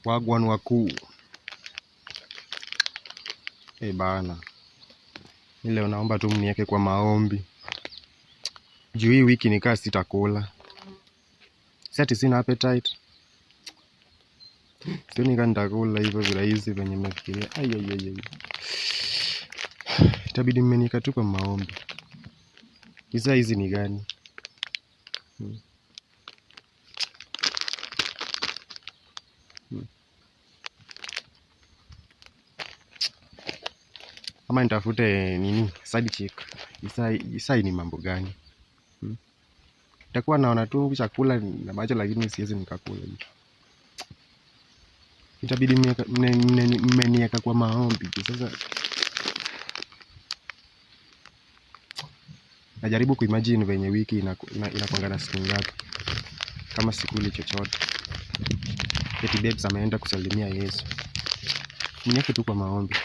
Wagwan wakuu. Eh bana, mi leo naomba tu mniweke kwa maombi juu hii wiki nikaa sitakula. Si ati sina appetite, sioni kaa nitakula hivyo virahisi venye mnafikiria. Ai, ai, ai, ai. Itabidi mmeniweka tu kwa maombi. Isa hizi ni gani? Hmm. Hmm. Ama nitafute nini side chick. Isai ni mambo gani? Hmm. Nitakuwa naona tu chakula na macho, lakini siwezi nikakula hivi. Itabidi mmeniweka kwa maombi. Sasa najaribu kuimagine venye wiki inakuanga na siku ngapi, kama sikuli chochote. Eti babes ameenda kusalimia Yesu. Mniweke tu kwa maombi.